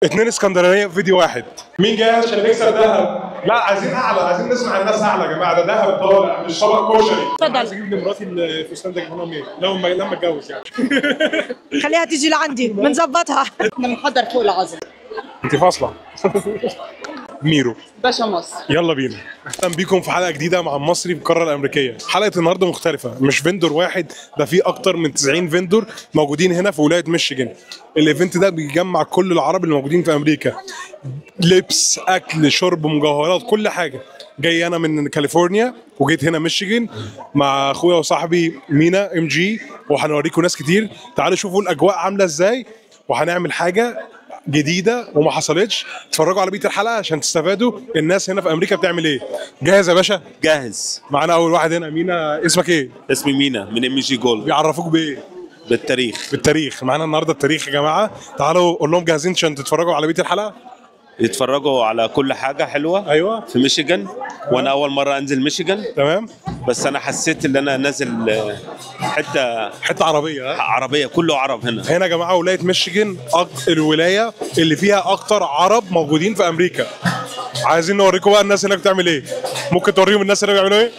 اتنين اسكندرانيه في فيديو واحد. مين جاي عشان يكسب ذهب؟ لا عايزين اعلى، عايزين نسمع الناس اعلى يا جماعة، ده ذهب طالع مش طبق كشري. اتفضل. عايز اجيب لمراتي الفستان ده اجيبه لها منين؟ لو لما اتجوز يعني. خليها تيجي لعندي بنظبطها. احنا بنحضر فوق العظم. انت فاصلة. ميرو باشا مصر، يلا بينا. اهلا بيكم في حلقة جديدة مع المصري في القارة الامريكية. حلقة النهارده مختلفة، مش vendor واحد، ده في اكتر من 90 vendor موجودين هنا في ولاية ميشيغان. ال event ده بيجمع كل العرب اللي موجودين في امريكا، لبس، اكل، شرب، مجوهرات، كل حاجة. جاي انا من كاليفورنيا وجيت هنا ميشيغان مع اخويا وصاحبي مينا ام جي، وهنوريكم ناس كتير. تعالوا شوفوا الاجواء عامله ازاي، وهنعمل حاجة جديدة وما حصلتش. اتفرجوا على بقية الحلقة عشان تستفادوا الناس هنا في امريكا بتعمل ايه. جاهز يا باشا؟ جاهز. معانا اول واحد هنا، مينا. اسمك ايه؟ اسمي مينا من ام جي جولد. بيعرفوك بايه؟ بالتاريخ. بالتاريخ. معانا النهارده التاريخ يا جماعة. تعالوا قول لهم جاهزين عشان تتفرجوا على بقية الحلقة؟ يتفرجوا على كل حاجة حلوة. ايوه، في ميشيغان. وانا اول مرة انزل ميشيغان. تمام. بس انا حسيت ان انا نازل حتة عربية. عربية، كله عرب هنا. هنا يا جماعة ولاية ميشيغان الولاية اللي فيها اكتر عرب موجودين في امريكا. عايزين نوريكم بقى الناس هناك بتعمل ايه. ممكن توريهم الناس هناك بيعملوا ايه؟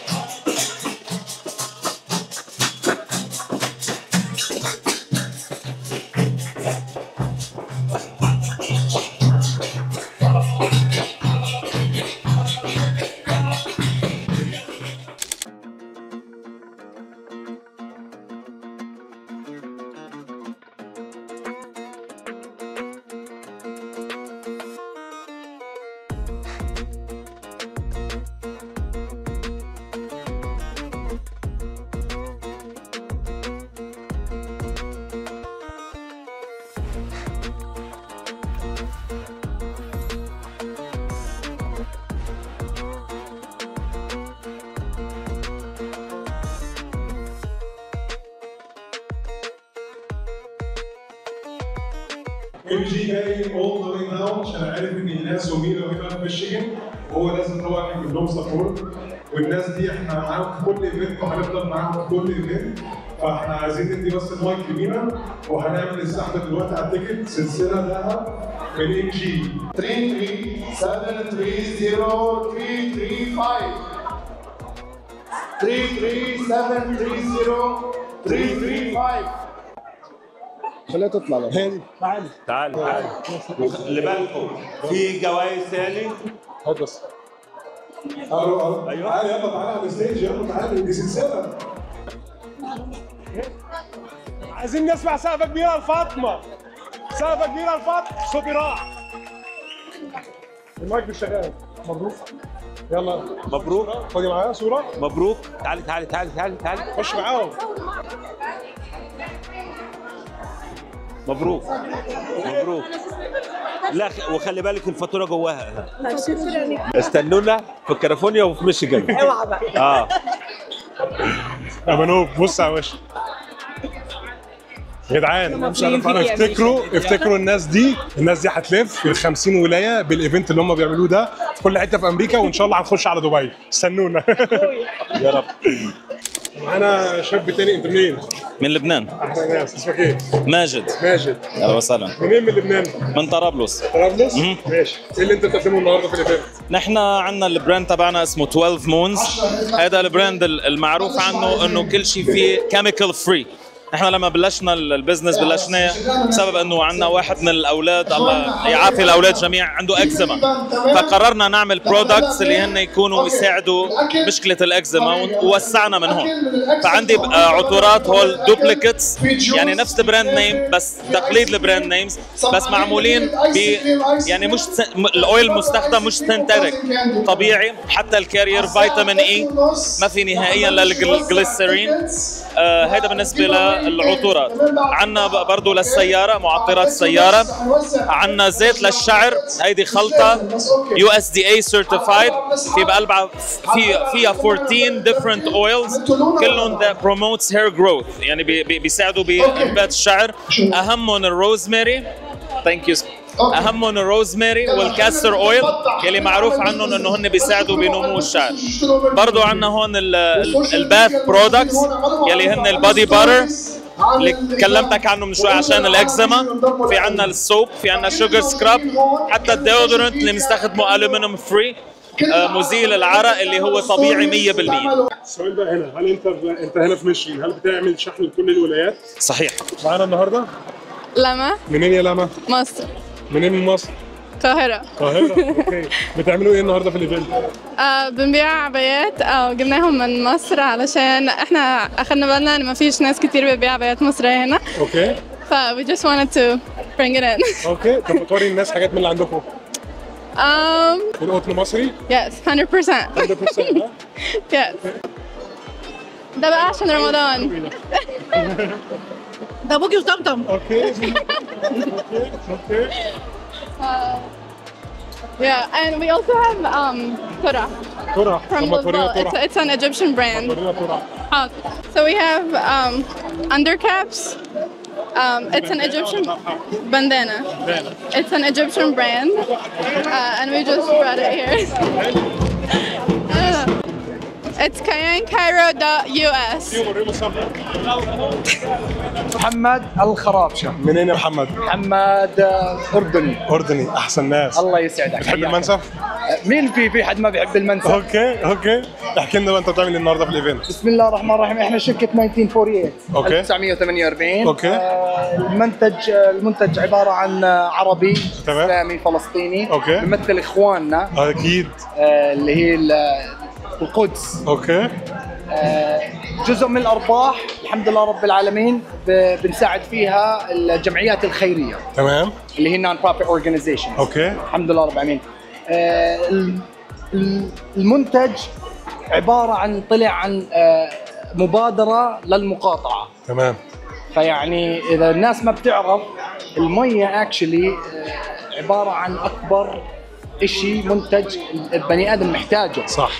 ام جي جاي all the way down عشان عارف ان الناس ومينا هنا في ميشيغان، وهو لازم طبعا يجيب لهم support. والناس دي احنا معاهم في كل event وهنفضل معاهم في كل event، فاحنا عايزين ندي بس المايك لمينا وهنعمل السحب دلوقتي على ال ticket. سلسلة ذهب من ام جي 33730 335 33730 335. خليها تطلع لو هادي. تعال تعال، خلي بالكم في جوائز ثاني. هات بس. الو ايوه، تعالى يلا، تعالى على ال stage، يلا تعالى، دي سلسلة. عايزين نسمع سقفه كبيرة لفاطمة، سقفه كبيرة لفاطمة. صوتي راح، المايك مش شغال. مبروك، يلا مبروك. خدي معايا صوره. مبروك. تعالي تعالي تعالي تعالي تعالي، خش معاهم. مبروك مبروك. لا وخلي بالك الفاتورة جواها. استنونا في كاليفورنيا وفي ميشيغان. اوعى بقى. اه يا منوب، بص يا باشا يا جدعان، افتكروا افتكروا الناس دي، الناس دي هتلف في ال 50 ولاية بال event اللي هم بيعملوه ده في كل حتة في امريكا، وان شاء الله هنخش على دبي. استنونا. يا رب. معانا شاب تاني. انت منين؟ من لبنان. احلى ناس. اسمك ايه؟ ماجد. ماجد، اهلا وسهلا. منين من لبنان؟ من طرابلس. طرابلس؟ ماشي. ايه اللي انت بتقدمه النهارده في ال event؟ نحن عندنا ال brand تبعنا اسمه 12 Moons. هذا ال brand المعروف عنه انه كل شيء فيه chemical free. نحن لما بلشنا ال business بلشناه بسبب انه عندنا واحد من الاولاد، الله يعافي الاولاد جميعا، عنده اكزيما، فقررنا نعمل products اللي هن يكونوا يساعدوا مشكلة الاكزيما، ووسعنا من هون. فعندي عطورات هول duplicates، يعني نفس ال brand name بس تقليد ال brand names، بس معمولين ب يعني مش ال oil المستخدم مش synthetic، طبيعي. حتى ال carrier vitamin E، ما في نهائيا للجليسرين. هذا بالنسبة للعطورات. عندنا برضه للسيارة، معطرات السيارة. عندنا زيت للشعر، هيدي خلطه USDA certified، في بقلبها فيها 14 different oils كلهم that promotes hair growth، يعني بيساعدوا بانبات الشعر. اهمهم ال rosemary. thank you. اهمهم ال rosemary وال castor oil اللي معروف عنهم انه هن بيساعدوا بنمو الشعر. برضه عندنا هون ال bath products يلي هن ال body butter اللي كلمتك عنه من شوي عشان الاكزيما، في عندنا ال soap، في عندنا sugar scrub، حتى ال deodorant اللي بنستخدمه aluminum free، مزيل العرق اللي هو طبيعي 100%. السؤال بقى هنا، هل انت هنا في ميشيغان، هل بتعمل شحن لكل الولايات؟ صحيح. معانا النهارده لما. منين يا لما؟ مصر. منين من مصر؟ القاهرة. القاهرة، okay. بتعملوا ايه النهارده في ال event؟ بنبيع عبايات او جبناهم من مصر علشان احنا اخدنا بالنا ان مفيش ناس كتير بتبيع عبايات مصرية هنا. okay. ف we just wanted to bring it in. okay، طب توري الناس حاجات من اللي عندكم. والقطن مصري؟ Yes، 100%. 100%. Yes. ده بقى عشان رمضان. ده بوجي وطمطم. okay okay. Yeah, and we also have طرح. طرح. From Lisbon. It's an Egyptian brand. So we have undercaps. It's an Egyptian bandana. It's an Egyptian brand, and we just brought it here. It's kayancairo.us. محمد الخرابشه. منين يا محمد؟ محمد اردني. اردني، احسن ناس. الله يسعدك. بتحب المنسف؟ مين في حد ما بيحب المنسف؟ okay okay، احكي لنا بقى انت بتعمل ايه النهارده في ال event؟ بسم الله الرحمن الرحيم، احنا شركة 1948. okay. 1948. okay. المنتج عبارة عن عربي. تمام. اسلامي فلسطيني. okay. بيمثل اخواننا. اكيد. اللي هي القدس. okay. جزء من الارباح الحمد لله رب العالمين بنساعد فيها الجمعيات الخيرية. تمام. اللي هي non profit organization. okay. الحمد لله رب العالمين. المنتج عبارة عن طلع عن مبادرة للمقاطعه. تمام. فيعني اذا الناس ما بتعرف، المية actually عبارة عن اكبر شيء منتج البني ادم محتاجه. صح.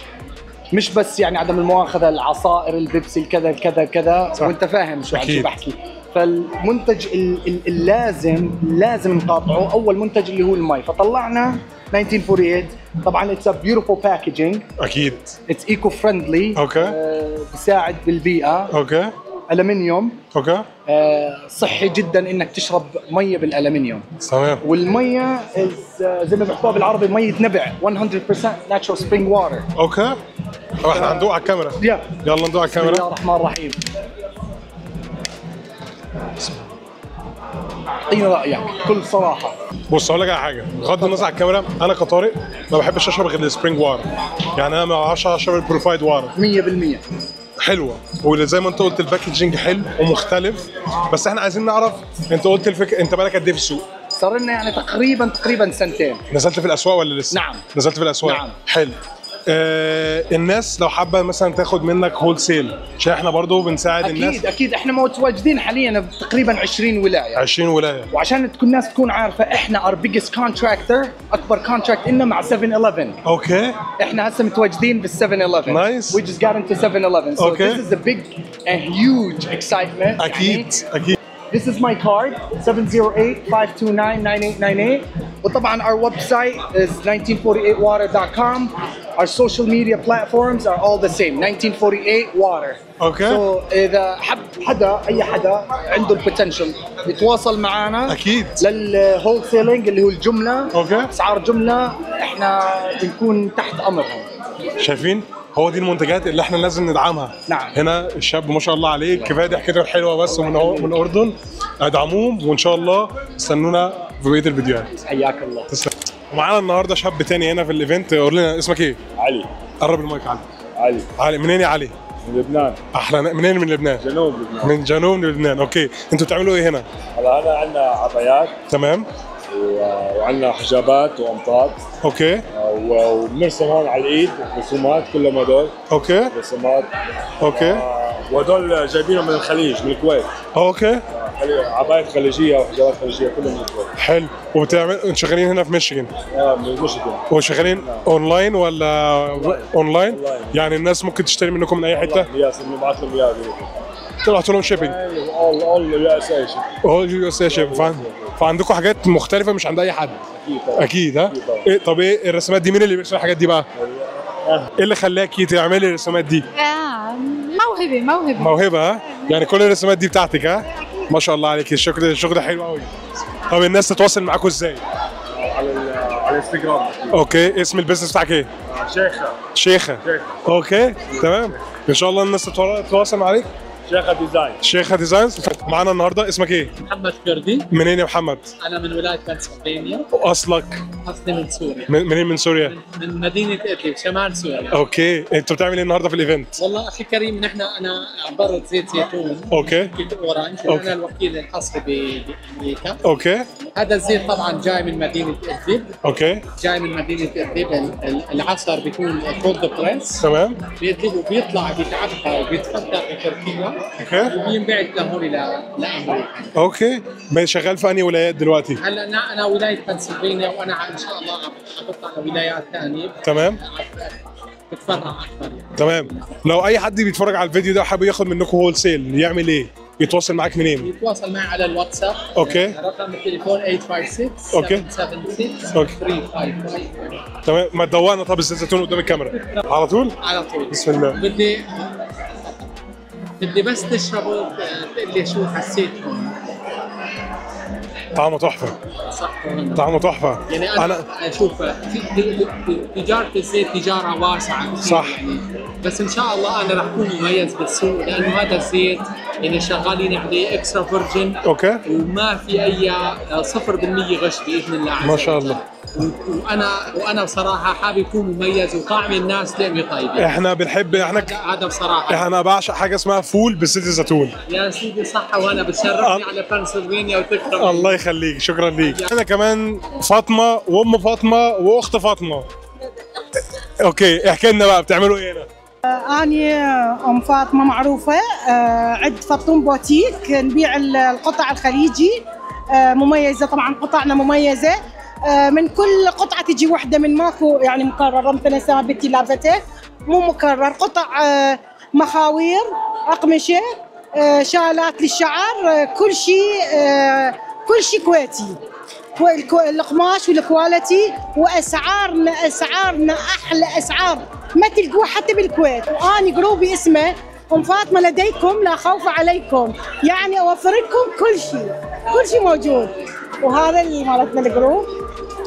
مش بس يعني عدم المؤاخذة العصائر، البيبسي، الكذا الكذا كذا، وانت فاهم شو عم بحكي. فالمنتج اللازم لازم نقاطعه، اول منتج اللي هو المي، فطلعنا 1948. طبعا it's a beautiful packaging. اكيد. it's eco friendly. okay. بيساعد بالبيئة. okay. الومنيوم. okay. صحي جدا انك تشرب مية بالالومنيوم. تمام. والمية زي ما بيحكوها بالعربي مية نبع، 100% natural spring water. okay. طب احنا هندوق على الكاميرا. يلا ندوق على الكاميرا. بسم الله الرحمن الرحيم. اعطيني رايك بكل صراحة. بص اقول لك على حاجة، بغض النظر على الكاميرا، انا كطارق ما بحبش اشرب غير ال spring water، يعني انا ما بعرفش اشرب ال purified water. 100% حلوة، وزي ما انت قلت ال packaging حلو ومختلف، بس احنا عايزين نعرف، انت قلت الفكرة، انت بالك قد ايه في السوق؟ صار لنا يعني تقريبا سنتين. نزلت في الاسواق ولا لسه؟ نعم. نزلت في الاسواق. نعم. حلو. الناس لو حابة مثلا تاخد منك wholesale، عشان احنا برضو بنساعد أكيد الناس. اكيد اكيد، احنا متواجدين حاليا تقريبا 20 ولاية. 20 ولاية. وعشان تكون الناس تكون عارفه، احنا our biggest contractor، اكبر contract لنا مع 7-Eleven. okay. احنا هسه متواجدين بال 7-Eleven. nice. We just got into 7-Eleven. So okay. this is a big and huge excitement. اكيد اكيد. This is my card 708-529-9898. وطبعا our website is 1948water.com. Our social media platforms are all the same, 1948 water. okay. So اذا حب حدا، اي حدا عنده ال potential يتواصل معنا. اكيد. لل wholesaling اللي هو الجملة. okay. اسعار جملة، احنا بنكون تحت امرهم. شايفين؟ هو دي المنتجات اللي احنا لازم ندعمها. نعم. هنا الشاب ما شاء الله عليه، كفاية ضحكته الحلوة بس، ومن هو من الاردن. ادعموهم وان شاء الله استنونا في بقية الفيديوهات. حياك الله. تسلم. ومعانا النهارده شاب تاني هنا في ال event، قول لنا اسمك ايه؟ علي. قرب المايك. علي. علي. علي منين يا علي؟ من لبنان. احلى. منين من لبنان؟ جنوب لبنان. من جنوب لبنان. okay، انتوا بتعملوا ايه هنا؟ هلا انا عندنا عبايات. تمام. وعندنا حجابات وامطاط. okay. وبنرسم هون على الايد رسومات، كلهم هدول. okay. رسومات. okay. وهدول جايبينهم من الخليج، من الكويت. okay. عبايات خليجية وحجابات خليجية كلهم من الكويت. حلو. وبتعمل انتوا شغالين هنا في ميشيغان؟ من ميشيغان. وشغالين اونلاين ولا اونلاين؟ يعني الناس ممكن تشتري منكم من اي حتة؟ yes، بنبعث لهم اياها. تبعتوا لهم shipping؟ all USA shipping. all USA shipping. فعندكم حاجات مختلفة مش عند اي حد. اكيد طبعا. اكيد. ها؟ إيه طب ايه الرسمات دي؟ مين اللي بيرسم الحاجات دي بقى؟ ايه اللي خلاكي تعملي الرسومات دي؟ موهبة. موهبة. ها؟ يعني كل الرسومات دي بتاعتك؟ ها ما شاء الله عليك، الشغل حلو قوي. طب الناس تتواصل معاكم ازاي؟ على الانستجرام. okay، اسم ال business بتاعك ايه؟ شيخه. okay تمام، ان شاء الله الناس تتواصل معاك. شيخه design. شيخه designs. معانا النهارده اسمك ايه؟ محمد كردي. منين يا محمد؟ انا من ولاية بنسلفانيا. واصلك؟ اصلي من سوريا. منين من سوريا؟ من مدينة ادلب، شمال سوريا. okay، انتوا بتعمل ايه النهارده في ال event؟ والله اخي كريم، نحن انا عبرت زيت زيتون. okay. Orange. okay. انا الوكيل الحصري بامريكا. okay. هذا الزيت طبعا جاي من مدينة ادلب. okay. جاي من مدينة ادلب، العصر بيكون cold press. تمام. بادلب، وبيطلع بيتعبى وبيتفلتر بتركيا. okay. وبينبعث لهون لامريكا. okay، شغال في انهي ولايات دلوقتي؟ هلا انا ولاية بنسلفانيا، وانا ان شاء الله عم بطلع لولايات ثانية. تمام. بتفرع اكثر يعني. تمام. لو اي حد بيتفرج على الفيديو ده وحابب ياخد منكم wholesale يعمل ايه؟ يتواصل معاك منين؟ يتواصل معي على الواتساب. okay. رقم التليفون 856 okay 776 355. تمام. ما تدوقنا طب الزيت زيتون قدام الكاميرا على طول؟ على طول. بسم الله. بدي بس تشربه تقول لي شو حسيت. طعمه تحفة. صح، طعمه تحفة. يعني انا اشوف تجارة الزيت تجارة واسعة صح يعني، بس ان شاء الله انا راح اكون مميز بالسوق، لانه هذا الزيت يعني شغالين عليه extra virgin. okay. وما في اي 0% غش باذن الله. ما شاء الله. وانا بصراحة حابب يكون مميز وطعم الناس لقمة طيبة. احنا بنحب احنا هذا بصراحة انا بعشق حاجة اسمها فول بزيت الزيتون. يا سيدي صحة، وانا بتشرفني على بنسلفانيا وتكرم. الله يخليك، شكرا ليك. انا كمان فاطمة وام فاطمة واخت فاطمة. okay، احكي لنا بقى بتعملوا ايه هنا؟ أنا أم فاطمة معروفة، عند فطوم بوتيك، نبيع القطع الخليجي مميزة، طبعا قطعنا مميزة، من كل قطعة تجي واحدة، من ماكو يعني مكررة، مثلا سما بنتي لابسته مو مكرر، قطع مخاوير، أقمشة، شالات للشعر، كل شيء، كل شيء كويتي، القماش وال quality، واسعارنا اسعارنا احلى اسعار ما تلقوها حتى بالكويت. واني group ي اسمه ام فاطمة لديكم لا خوف عليكم، يعني اوفر لكم كل شيء، كل شيء موجود. وهذا اللي مالتنا ال group،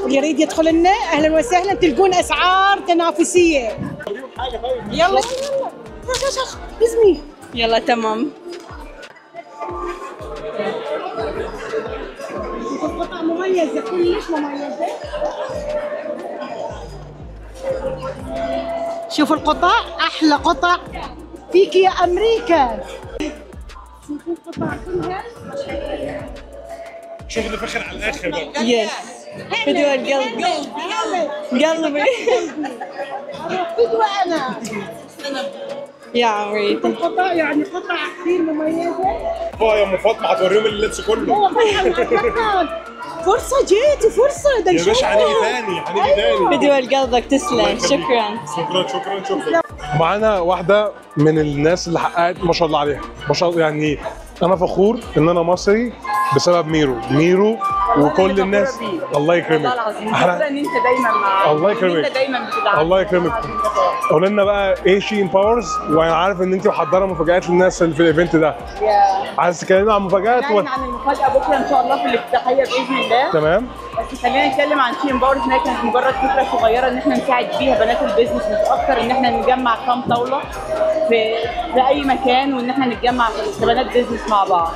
اللي يريد يدخل لنا اهلا وسهلا، تلقون اسعار تنافسية. يلا يلا اسمي يلا تمام. قطع مميزة، كلش مميزة. شوفوا القطع، أحلى قطع فيك يا أمريكا. شوفوا القطع كلها شغل فخر على الآخر بقى. yes فدوى القلب، قلبي فدوى أنا يا عمري. القطع يعني قطع كثير مميزة. يا ام فاطمة هتوريهم اللبس كله. فرصة جيت وفرصة ده يا باشا، هنيجي تاني، هنيجي تاني. فدوى لقلبك، تسلم. شكرا شكرا شكرا شكرا. معانا واحدة من الناس اللي حققت ما شاء الله عليها، ما شاء الله، يعني أنا فخور إن أنا مصري بسبب ميرو، ميرو وكل الناس. الله يكرمك. والله العظيم فخورة إن أنت دايما معانا. الله يكرمك. أنت دايما بتدعمنا. الله يكرمك. قول لنا بقى إيه She Empowers، وأنا عارف إن أنت محضرة مفاجآت للناس اللي في ال event ده. عايز تكلمنا عن مفاجآت؟ عن المفاجأة بكرة إن شاء الله في الافتتاحية بإذن الله. تمام. بس خلينا نتكلم عن She Empowers، إنها كانت مجرد فكرة صغيرة إن إحنا نساعد بيها بنات ال business، مش أكتر، إن إحنا نجمع كام طاولة في أي مكان، وإن إحنا نتجمع كبنات business مع بعض.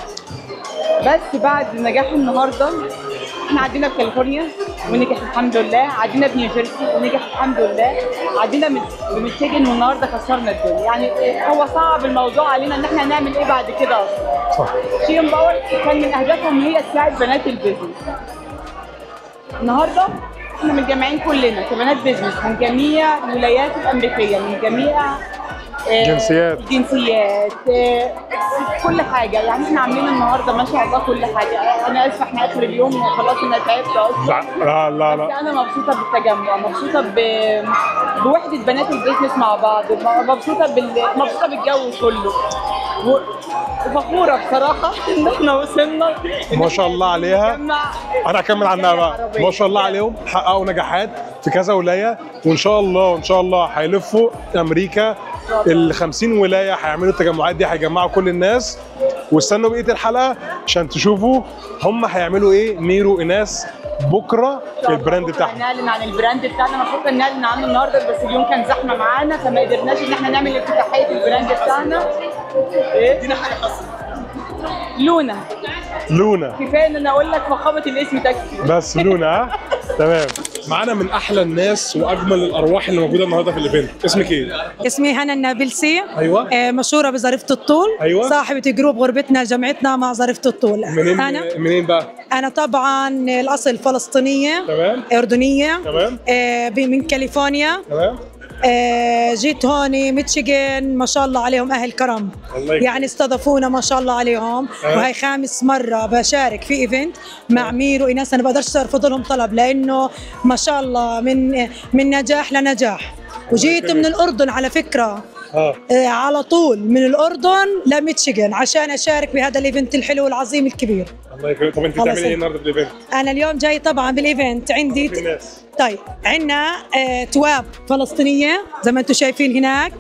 بس بعد نجاح النهارده، احنا عدينا بكاليفورنيا ونجح الحمد لله، عدينا بنيوجيرسي ونجح الحمد لله، عدينا بميشيغان والنهارده كسرنا الدنيا. يعني هو صعب الموضوع علينا ان احنا نعمل ايه بعد كده اصلا. صح. She Empowers كان من اهدافهم هي تساعد بنات ال business. النهارده احنا متجمعين كلنا كبنات business من جميع الولايات الامريكية، من جميع جنسيات، جنسيات، كل حاجة. يعني احنا عاملين النهارده ما شاء الله كل حاجة. انا اسفه احنا اخر اليوم وخلاص انا تعبت اصلا. لا لا لا، بس انا مبسوطة بالتجمع، مبسوطة بوحده بنات ال business مع بعض، مبسوطة مبسوطة بالجو كله، وفخوره بصراحة ان احنا وصلنا ما شاء الله عليها. انا هكمل عنها بقى. ما شاء الله عليهم، حققوا نجاحات في كذا ولاية، وان شاء الله ان شاء الله هيلفوا امريكا ال 50 ولاية هيعملوا التجمعات دي، هيجمعوا كل الناس. واستنوا بقية الحلقة عشان تشوفوا هم هيعملوا ايه ميرو ايناس بكره في ال brand بتاعهم. نعلن عن ال brand بتاعنا، المفروض نعلن عنه النهارده بس اليوم كان زحمة معانا فما قدرناش ان احنا نعمل افتتاحيه ال brand بتاعنا. ايه؟ ادينا حاجة خاصة. لونا. لونا. كفاية ان انا اقول لك فخامة الاسم تكفي. بس لونا. ها؟ تمام. معانا من احلى الناس واجمل الارواح اللي موجودة النهارده في ال event، اسمك ايه؟ اسمي هنا النابلسي. ايوه. مشهورة بظريفه الطول. ايوه. صاحبه group غربتنا جمعتنا مع ظريفة الطول. منين؟ انا منين بقى؟ انا طبعا الاصل فلسطينية. تمام. اردنية. تمام. من كاليفورنيا. تمام. جيت هون ميتشيغان، ما شاء الله عليهم اهل كرم، يعني استضافونا ما شاء الله عليهم. وهي خامس مرة بشارك في event مع ميرو ايناس، انا بقدرش ارفض لهم طلب لانه ما شاء الله من نجاح لنجاح. وجيت من الاردن على فكرة، على طول من الاردن لميتشيغان عشان اشارك بهذا ال event الحلو والعظيم الكبير. الله يكرمك. طب انت بتعملي ايه النهارده في ال event؟ انا اليوم جاي طبعا بال event عندي طيب عندنا تواب فلسطينية زي ما انتم شايفين هناك،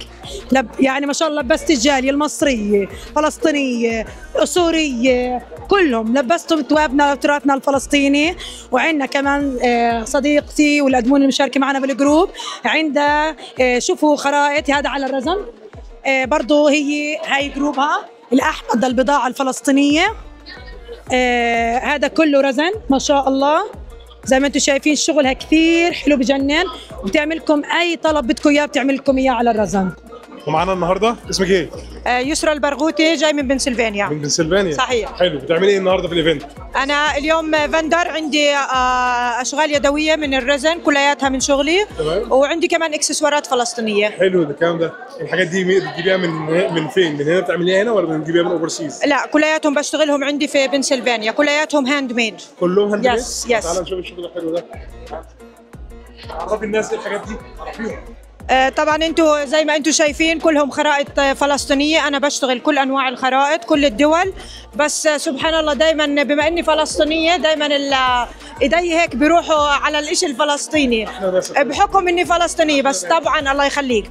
يعني ما شاء الله لبست الجالية المصرية، فلسطينية، سورية، كلهم لبستهم توابنا وتراثنا الفلسطيني. وعندنا كمان صديقتي وال admin المشاركة معنا بال group عندها شوفوا خرائط هذا على ال resin، برضه هي هاي group ها الاحمد البضاعة الفلسطينية، هذا كله resin ما شاء الله زي ما انتم شايفين شغلها كثير حلو بجنن، وبتعمل لكم اي طلب بدكم اياه بتعمل لكم اياه على ال resin. ومعانا النهارده اسمك ايه؟ يسرى البرغوثي، جاي من بنسلفانيا. من بنسلفانيا؟ صحيح. حلو، بتعملي ايه النهارده في ال event؟ انا اليوم vendor، عندي اشغال يدوية من ال resin كلياتها من شغلي. تمام. وعندي كمان اكسسوارات فلسطينية. حلو ده الكلام ده، الحاجات دي بتجيبيها من فين؟ من هنا بتعمليها هنا ولا بتجيبيها من overseas؟ لا كلياتهم بشتغلهم عندي في بنسلفانيا، كلياتهم handmade. كلهم handmade؟ yes yes. تعالى نشوف الشغل الحلو ده. عرفي الناس ايه الحاجات دي؟ عرفيهم. طبعا انتم زي ما انتم شايفين كلهم خرائط فلسطينية، انا بشتغل كل انواع الخرائط كل الدول، بس سبحان الله دائما بما اني فلسطينية دائما ايدي هيك بيروحوا على الاشي الفلسطيني بحكم اني فلسطينية. بس طبعا الله يخليك،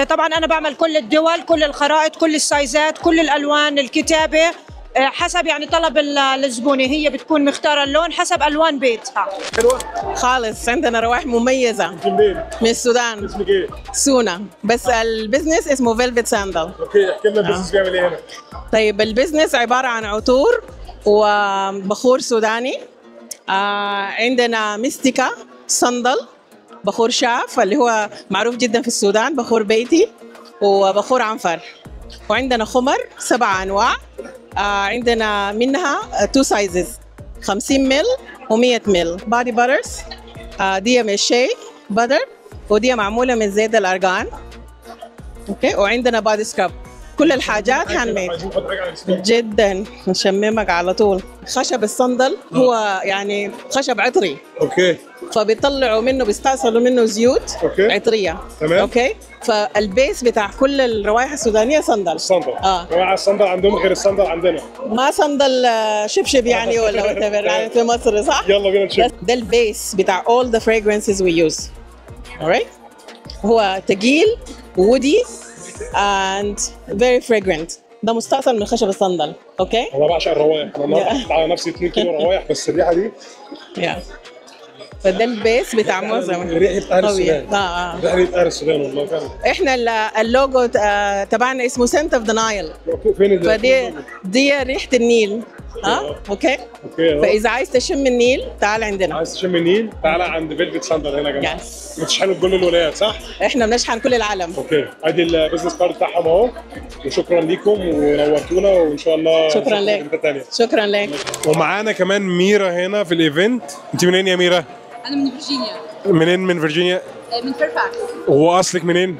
طبعا انا بعمل كل الدول، كل الخرائط، كل ال size ات، كل الالوان، الكتابة حسب يعني طلب الزبونه، هي بتكون مختاره اللون حسب الوان بيتها. حلوة خالص، عندنا روائح مميزة. من السودان. اسمك ايه؟ سونا، بس ال business اسمه Velvet Sandal. okay، احكي لنا ال business بيعمل ايه هنا؟ طيب ال business عبارة عن عطور وبخور سوداني، عندنا مستكه، صندل، بخور شاف اللي هو معروف جدا في السودان، بخور بيتي، وبخور عنفر، وعندنا خمر 7 انواع، عندنا منها 2 sizes 50 مل و100 مل. body butters دي من shea butter ودي معمولة من زيت الارغان. okay، وعندنا body scrub، كل الحاجات handmade جدا، نشممك على طول. خشب الصندل هو يعني خشب عطري. okay، فبيطلعوا منه، بيستأصلوا منه زيوت. okay. عطريه. تمام. okay، فال base بتاع كل الروائح السودانية صندل. صندل. جماعة الصندل عندهم غير الصندل عندنا. ما صندل شبشب يعني ولا whatever يعني في مصر، صح؟ يلا بينا نشوف. ده ال base بتاع all the fragrances we use. alright؟ هو تقيل woody and very fragrant. ده مستأصل من خشب الصندل. okay؟ انا بعشق الروايح، انا النهارده حطيت على نفسي 2 كيلو روايح، بس الريحة دي فده ال base بتاع معظم ريحه اهل السودان. ريحه اهل السودان والله فعلا. احنا اللوجو تبعنا اسمه scent of the Nile. فين فدي دي ريحه النيل. okay؟ okay. فاذا عايز تشم النيل تعال عندنا. عايز تشم النيل تعال عند Velvet Sandal هنا يا جماعة. بتشحنوا في كل الولايات صح؟ احنا بنشحن كل العالم. okay، ادي ال business card بتاعهم اهو، وشكرا ليكم ونورتونا، وان شاء الله شكرا لك. شكرا لك. ومعانا كمان ميرا هنا في ال event. انت منين يا ميرا؟ انا من فيرجينيا. منين من فيرجينيا؟ من فيرفاكس. واصلك منين؟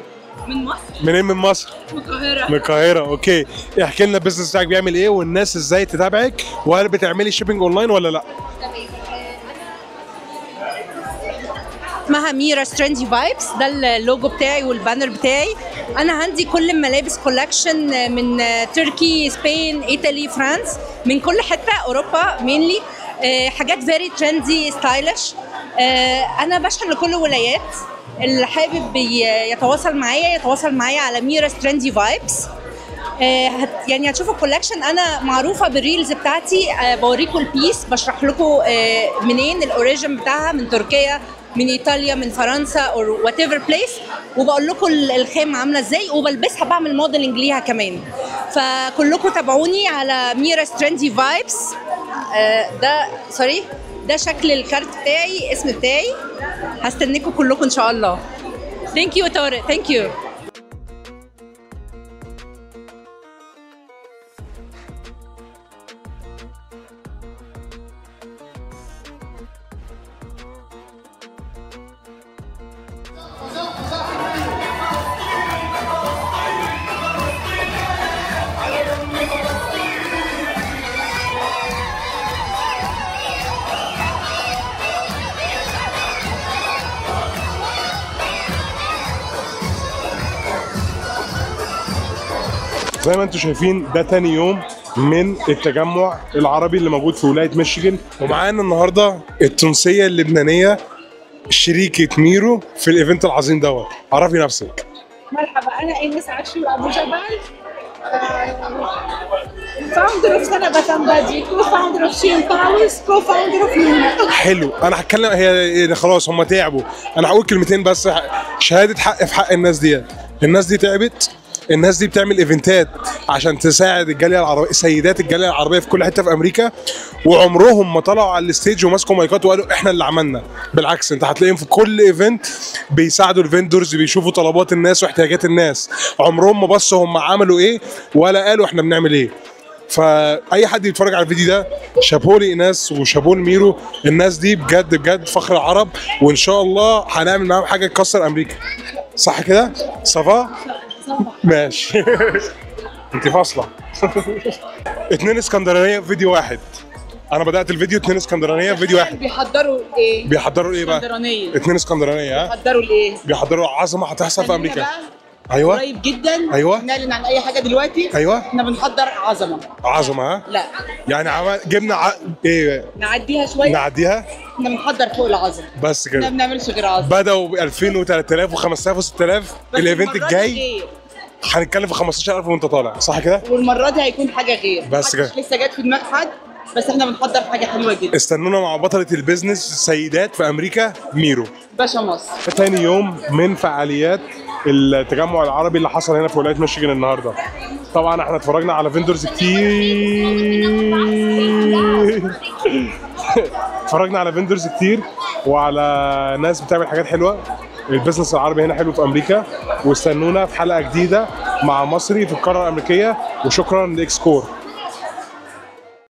من مصر. منين من مصر؟ من القاهرة. من القاهرة، okay. احكي لنا ال business بتاعك بيعمل ايه، والناس ازاي تتابعك، وهل بتعملي shipping online ولا لا؟ تمام. اسمها ميرا Trendy Vibes، ده اللوجو بتاعي وال banner بتاعي. انا عندي كل الملابس collection من تركي، Spain، Italy، France، من كل حتة، اوروبا mainly، حاجات very trendy stylish. انا بشحن لكل الولايات. اللي حابب يتواصل معايا يتواصل معايا على ميرا's Trendy Vibes. يعني هتشوفوا ال collection، انا معروفة بال reels بتاعتي، بوريكم ال piece، بشرح لكم منين ال origin بتاعها، من تركيا، من ايطاليا، من فرنسا or whatever place، وبقول لكم الخامة عامله ازاي، وبلبسها بعمل modeling ليها كمان. فكلكم تابعوني على ميرا's Trendy Vibes. ده sorry، ده شكل الكارت بتاعي، اسم بتاعي. هستنيكم كلكم ان شاء الله. thank you طارق، thank you. زي ما انتم شايفين ده تاني يوم من التجمع العربي اللي موجود في ولاية ميشيغان، ومعانا النهارده التونسية اللبنانية شريكة ميرو في ال event العظيم دوت. عرفي نفسك. مرحبا، انا ايناس عاشور ابو جبل، founder of سنة باتامبادي، co-founder of She Empowers، co-founder of لونا. حلو، انا هتكلم، هي خلاص هم تعبوا، انا هقول كلمتين بس، شهادة حق في حق الناس ديت. الناس دي تعبت، الناس دي بتعمل event ات عشان تساعد الجالية العربية، سيدات الجالية العربية في كل حتة في امريكا، وعمرهم ما طلعوا على ال stage وماسكوا مايكات وقالوا احنا اللي عملنا. بالعكس، انت هتلاقيهم في كل event بيساعدوا ال vendors، بيشوفوا طلبات الناس واحتياجات الناس، عمرهم ما بصوا هم عملوا ايه ولا قالوا احنا بنعمل ايه. فاي حد يتفرج على الفيديو ده، شابوه لايناس وشابوه لميرو، الناس دي بجد بجد فخر العرب، وان شاء الله هنعمل معاهم حاجة تكسر امريكا. صح كده؟ ça va؟ ماشي. انت فاصلة. اتنين اسكندرانيه في فيديو واحد. انا بدات الفيديو اتنين اسكندرانيه في فيديو واحد. بيحضروا ايه؟ بيحضروا ايه بقى؟ اسكندرانيه. اتنين اسكندرانيه. ها؟ بيحضروا الايه؟ بيحضروا عظمه هتحصل في امريكا. ايوه قريب جدا. ايوه نعلن عن اي حاجة دلوقتي. ايوه احنا بنحضر عظمه. عظمه. ها؟ لا يعني جبنا ايه؟ نعديها شوية. نعديها؟ احنا بنحضر فوق العظمة بس كده، احنا ما بنعملش غير عظمه. بداوا ب 2000 و3000 و5000 و6000، ال event الجاي هنتكلم في 15000 وانت طالع، صح كده؟ والمرة دي هيكون حاجة غير، بس كده لسه جت في دماغ حد، بس احنا بنحضر حاجة حلوة جدا. استنونا مع بطلة ال business سيدات في امريكا ميرو باشا مصر. تاني يوم من فعاليات التجمع العربي اللي حصل هنا في ولاية ميشيغان النهارده. طبعا احنا اتفرجنا على vendors كتير، اتفرجنا على vendors كتير وعلى ناس بتعمل حاجات حلوة. ال business العربي هنا حلو في امريكا، واستنونا في حلقة جديدة مع مصري في القارة الامريكية، وشكرا لاكسكور.